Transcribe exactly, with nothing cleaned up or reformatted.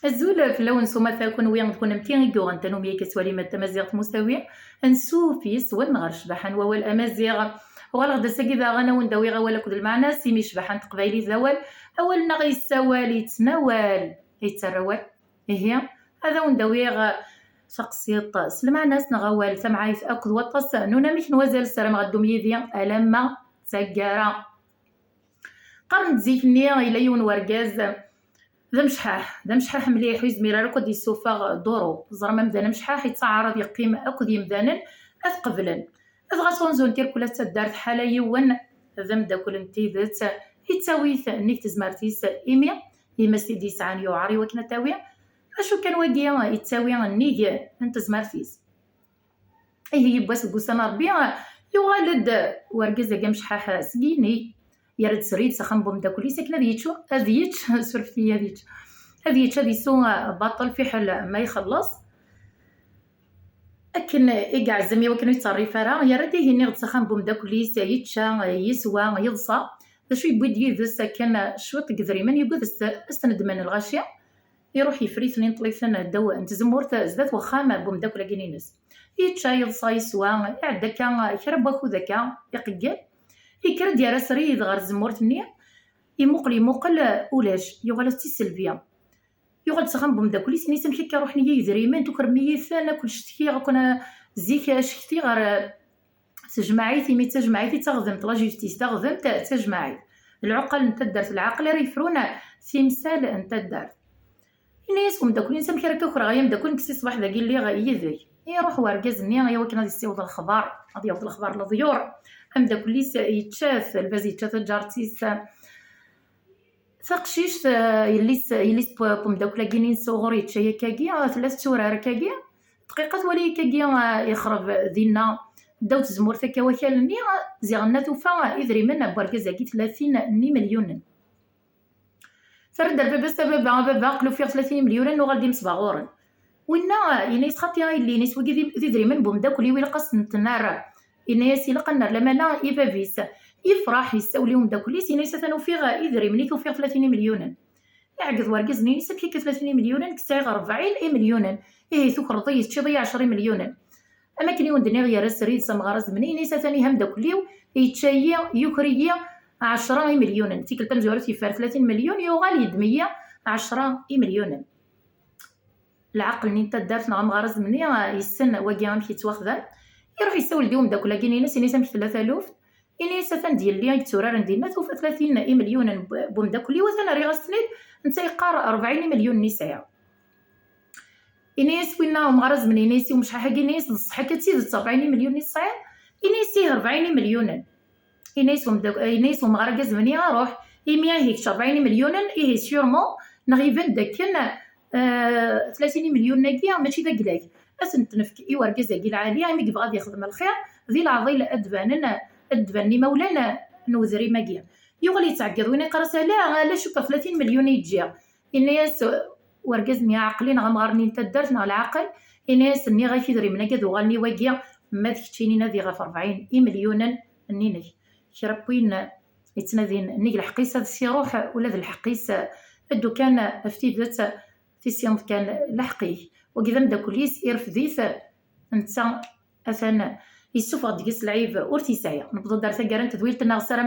Azul fell-awen s umata, kunwi d kunemti i yuɣen tanumi akka tettwalim At Tamaziɣt Musawi. Ansuf yes-wen ɣer ccbaḥa n wawal amaziɣ. Uɣaleɣ-d ass-agi daɣen a wen-d-awiɣ awal akked lmeɛna-s, imi ccbaḥa n teqbaylit d awal. Awal-nneɣ yessawal, yettnawal, yettarra awal. Ihi, ad awen-d-awiɣ taqsiṭ s lmeɛna-s neɣ awal, tamɛayt akked waṭas n unamek n wazal. Ssarameɣ ad d-tum yid-i alamma d taggara. Qqaren-d zik-nni yella yiwen wergaz d amecḥaḥ, d amecḥaḥ mliḥ, ur yezmir ara akk ad d-yessufeɣ duru. Teẓram amdan amecḥaḥ yettaɛar ad yeqqim akked yemdanen ad qeblen. Dɣa ttɣunzun tirkula d taddart ḥala yiwen d ameddakel n tidet, yettawi-t nnig tezmert-is, imi yemma-s i d-yesɛan yuɛer i wakken ad tawi. Acu kan wagi yettawi nnig n tezmert-is. Ihi yiwwas deg wussan n Ṛebbi, yuɣal-d wergaz-agi amecḥaḥ seg yinig, yerra-d srid s axxam n umeddakel-is akken ad yečč, ad yečč, surfet-iyi, ad yečč, ad yečč, ad isew baṭel fiḥel ma ixelleṣ. Akken i yeɛzem i wakken ur yettṣerrif ara, yerra-d ihi nniɣ-d s axxam n umeddakel-is, yečča, yeswa, yeḍsa. D acu yewwi-d yid-s akken cwiṭ n yedrimen, yewwi-d s-, s-ten-ddmen lɣaci. Iruḥ yeffer-iten, inṭel-iten ddaw n tzemmurt, zdat wexxam n umeddakel-agi-ines. Yečča, yeḍsa, yeswa, iɛedda akka kra n wakud akka, iqeggel. Yekker-d yerra srid ɣer tzemmurt-nni, imuqel, imuqel, ulac, yuɣal-as d tiselbi. Yuɣal-d s axxam n umeddakel-is, ini-as: "Amek akka ruḥen-iyi yedrimen, tukrem-iyi-ten, akk lecetkiɣ, akk na-, zik acetkiɣ ɣer tejmaɛit, imi d tajmaɛit i d taɣdemt, la justice, taɣdemt d tajmaɛit. D lɛuqal n taddart, lɛaqel ara yefrun timsal n taddart." Ini-as umeddakel-ines: "Amek ara k-akreɣ ay ameddakel, nekk si ṣṣbeḥ dagi lliɣ yid-k." Iruḥ wergaz-nni i wakken ad yessiweḍ lexbar, ad yaweḍ lexbar leḍyur. Ameddakel-is yečča-t lbaz, yečča taǧart-is. Taqcict, eh, yelli-s, yelli-s n umeddakel-agi-ines uɣur yečča akkagi, eh, tella tetturar akkagi. Dqiqa twala akkagi, eh, ixreb dinna ddaw tzemmurt akka wakal-nni, eh, ziɣenna tufa, eh, idrimen n wergaz-agi tlatin n imelyunen. Terra-d ar baba-s: "A baba, a baba, aql ufiɣ tlatin imelyunen, nuɣal d imesbaɣuren." Winna, eh, yenna-yas: "Xaṭi a yelli," yenna-yas, "wigi d im-, d idrimen n umeddakel-iw, ilaq ad sen-ten-nerr." Yenna-yas: "Ilaq ad nerr lamana i bab-is." Yefreḥ, yessawel i umeddakel-is, yenna-yas: "Atan ufiɣ idrimen-ik, ufiɣ tlatin imelyunen." Iɛeggeḍ wergaz-nni, yenna-yas: "Amek akka tlatin imelyunen, nekk sɛiɣ rebɛin imelyunen? Ihi tukreḍ-iyi, teččiḍ-iyi ɛecra imelyunen." Am akken i wen-d-nniɣ, yerra srid s amɣar azemni, yenna-yas: "Atan ihi ameddakel-iw yečča-yi, yuker-iyi ɛecra imelyunen. Tikkelt tamezwarut yeffer tlatin melyun, yuɣal yeddem-iyi ɛecra imelyunen." Lɛaqel-nni n taddart neɣ amɣar azemni, ah, yessen wagi amek yettwaxdam. Iruḥ yessawel-d i umeddakel-agi-ines, yenna-yas: "Amek tella taluft?" Yenna-yas: "Atan d yelli i yetturaren dinna, tufa tlatin imelyunen n umeddakel-iw, atan rriɣ-as-ten-id, netta yeqqar rebɛin imelyunen i sɛiɣ." Yenna-yas winna umɣar azemni, yenna-yas i umecḥaḥ-agi, yenna-yas: "D ṣṣeḥ akka d tidet rebɛin imelyunen i tesɛiḍ?" Yenna-yas: "Ih, rebɛin imelyunen." Yenna-yas umeddak-, yenna-yas umɣar-agi azemni: "Ruḥ, imi ahi kečč rebɛin imelyunen, ihi sûrement, neɣ iban-d akken, eh, tlatin imelyunen-agi mačči d agla-k. Ad ten-nefk i wergaz-agi lɛali, imi yebɣa ad yexdem lxir, di leɛḍil ad d-banen, ad d-banen imawlan n udrim-agi." Yuɣal yettɛeggiḍ winna, yeqqar-as: "Ala, ala, cukkeɣ tlatin melyun i ǧǧiɣ." Yenna-yas wergaz-nni aɛeqli neɣ amɣar-nni n taddart neɣ lɛaqel, yenna-yas: "Nniɣ-ak idrimen-agi ad uɣalen i wagi, ma d keččini nadi ɣef rebɛin imelyunen-nni-inek." Kra n win yettnadin nnig lḥeqq-is ad s-iruḥ ula d lḥeqq-is, ddu kan ɣef tidet, tissineḍ kan lḥeqq-ik. Wagi d ameddakel-is, irfed-it, netta atan yessufeɣ deg-s lɛib ur t-yesɛi. Newweḍ-d ar taggara n tedwilt-nneɣ, ssarameɣ